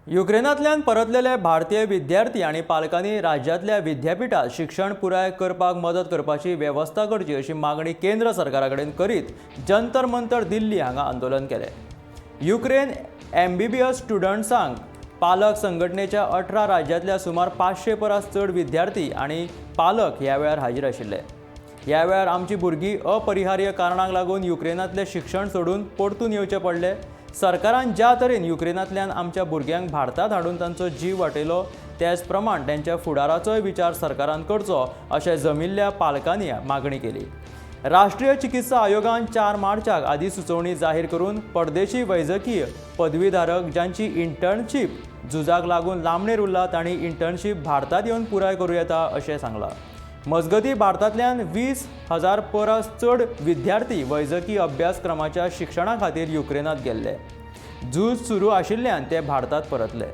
युक्रेनांतल्यान परतलेले भारतीय विद्यार्थी आनी पालकांनी राज्यांतल्या विद्यापिठांत शिक्षण पुराय करपाक मदत करपाची वेवस्था करची अशी मागणी केंद्र सरकारा कडेन करीत जंतर मंतर दिल्ली हांगा आंदोलन केलें. युक्रेन एमबीबीएस स्टुडंट्सांक पालक संघटनेच्या 18 राज्यांतल्या सुमार 500 परस चड विद्यार्थी आनी पालक ह्या वेळार हाजीर आशिल्ले. ह्या वेळार आमची भुरगीं अपरिहार्य कारणांक लागून युक्रेनांतलें शिक्षण सोडून परतून येवचें पडलें. सरकारान ज्या तरेन युक्रेनांतल्यान आमच्या भुरग्यांक भारतांत हाडून तांचो जीव वाटयलो, त्याच प्रमाण तांच्या फुडाराचोय विचार सरकारान करचो अशें जमिल्ल्या पालकांनी मागणी केली. राष्ट्रीय चिकित्सा आयोगान 4 मार्चाक अधिसुचोवणी जाहीर करून परदेशी वैजकीय पदवीधारक जांची इंटर्नशीप झुजाक लागून लांबणेर उरला, तांणी इंटर्नशीप भारतांत येवन पुराय करूं येता अशें सांगलां. मजगतीं, भारतांतल्यान 20,000 परस चड विद्यार्थी वैजकी अभ्यासक्रमाच्या शिक्षणा खातीर युक्रेनात गेल्ले. झूज सुरू आशिल्ल्यान ते भारतांत परतले.